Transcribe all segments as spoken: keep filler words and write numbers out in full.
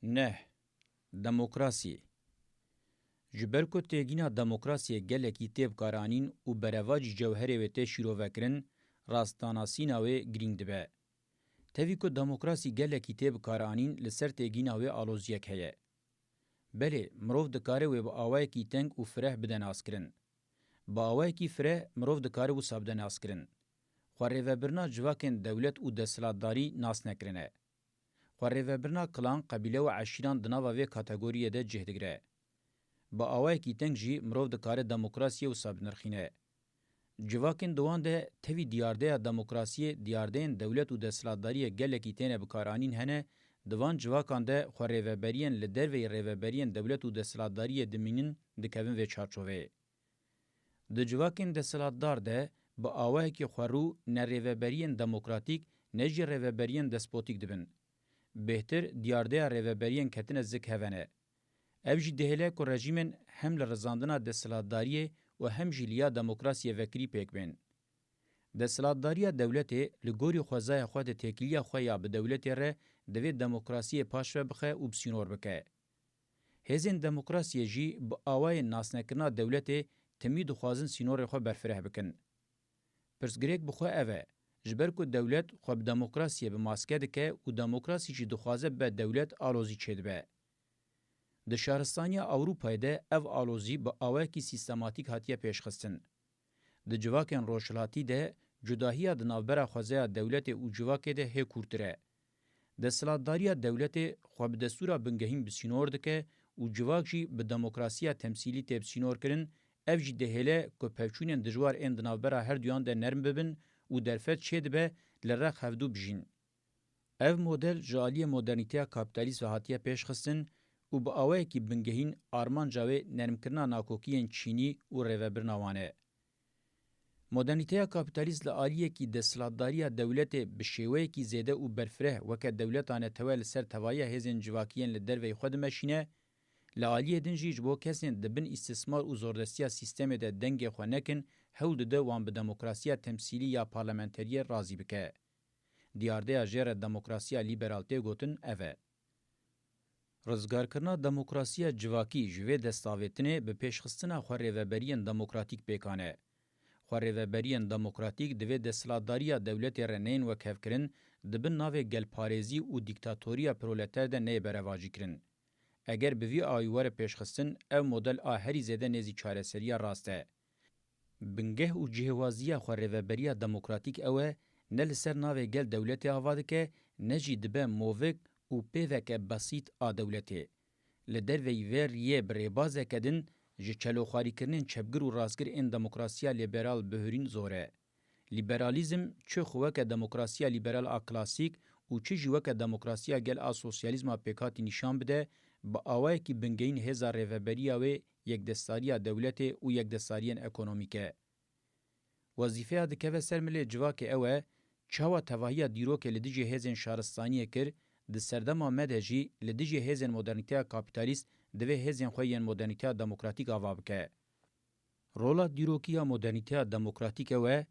Neh. Demokrasî. Ji ber ku têgîna demokrasiyê gelekî tê bikaranîn û berevacî cewherê wê tê şîrovekirin, rastdanasîna wê girîng dibe. Tevî ku demokrasî gelekî tê bikaranîn, li ser têgîna wê aloziyek heye. Belê, mirov dikare wê bi awayekî teng û fireh bide naskirin. Bi awayekî fireh mirov dikare wisa bide naskirin. Xwerêvebirina civakên dewlet û desthilatdarî nas nekirine. Xwerêvebirina klan, qebîle û eşîran di nava vê kategoriyê de cih digire. Bi awayekî teng jî mirov dikare demokrasiyê wisa binirxîne. Civakên di wan de tevî diyardeya demokrasiyê, diyardeyên dewlet û desthilatdariyê gelekî têne bikaranîn hene, di van civakan de xwerêveberiyên li derveyî rêveberiyên dewlet û desthilatdariyê dimînin, dikevin vê çarçoveyê. Di civakên desthilatdar de bi awayekî xwerû ne rêveberiyên demokratîk ne jî rêveberiyên despotîk dibin. Bêhtir diyardeya rêveberiyên ketine zik heve ne. Ev jî dihêle ku rejîmên hem li rizandina desthilatdariyê û hem jî li ya demokrasiyê vekirî pêk bên. Desthilatdariya dewletê li gorî xwezaya xwe di têkiliya xwe ya bi dewletê re divê demokrasiyê paşve bixe û bi sînor bike. Hêzên demokrasiyê jî bi awayên nasnekirina dewletê timî dixwazin sînorê xwe berfireh bikin. Pirsgirêk bi xwe ev e, ji ber ku dewlet xwe bi demokrasiyê bi maske dike û demokrasî jî dixwaze be dewlet alozî çêdibe. Di şaristaniya Ewropayê de ev alozî bi awayekî sîstematîk hatiye pêşxistin. Di civakên rojhilatî de cudahiya di navbera xwezaya dewletê û civakê de hê kûrtir e. Desthilatdariya dewletê xwe bi destûra bingehîn bi sînor dike û civak jî bi demokrasiya temsîlî tê bi sînor kirin, ev jî dihêle ku pevçûnên dijwar ên di navbera herduyan de nerm bibin û derfet çêdibe li rex hevdû bijîn. Ev model ji aliyê modernîteya kapîtalîst ve hatiye pêşxistin û bi awayekî bingehîn armanca wê nermkirina nakokiyên çînî û rêvebirina wan e. Modernîteya kapîtalîst li aliyekî desthilatdariya dewletê bi şêweyekî zêde û berfireh weke dewleta netewe li ser tevahiya hêzên civakî yên li derveyî xwe dimeşîne, li aliyê din jî ji bo kesên di bin îstismar û zordestiya sîstemê de dengê xwe nekin, hewl dide wan bi demokrasiya temsîlî ya parlamenteriyê razî bike. Diyardeya jê re demokrasiya lîberal tê gotin ev e. Rizgarkirina demokrasiya civakî ji vê destavêtinê bi pêşxistina xwerêveberiyên demokratîk pêkan e. Xwerêveberiyên demokratîk divê desthilatdariya dewletê re neyên wekhevkirin, di bin navê gelparêzî û dîktatoriya proleter de neyê berevajîkirin. Eger bi vî awî were pêşxistin, ev model a herî zêde nêzî çareseriya rast e. Bingeh û cihêwaziya xwerêveberiya demokratîk ew e, ne li ser navê gel dewletê ava dike, ne jî dibe movik û pêveke besît a dewletê. Li derveyî vê riyê bi rêbazeke din ji çeloxwarîkirinên çepgir û rastgir ên demokrasiya lîberal bihurîn zor e. Lîberalîzm çi xwe weke demokrasiya lîberal a klasîk û çi jî weke demokrasiya gel a sosyalîzma pêkhatî nîşan bide, bi awayekî bingehîn hêza rêveberiya wê yekdestdariya dewletê û yekdestdariyên ekonomîk e. Wezîfeya dikeve ser milê civakê ew e, çawa tevahiya dîrokê li dijî hêzên şaristaniyê kir, di serdema me de jî li dijî hêzên modernîteya kapîtalîst divê hêzên xwe yên modernîteya demokratîk ava bike. Rola dîrokî ya modernîteya demokratîk ew e,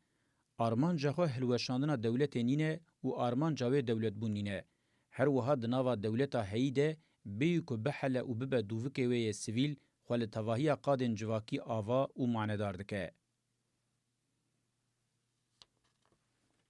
armanca xwe hilweşandina dewletê nîne û armanca wê dewletbûn nîne. Her wiha di nava dewleta heyî de bêyî ku bihele û bibe dûvikê wê yê sivîl, xwe li tevahiya qadên civakî ava û manedar dike.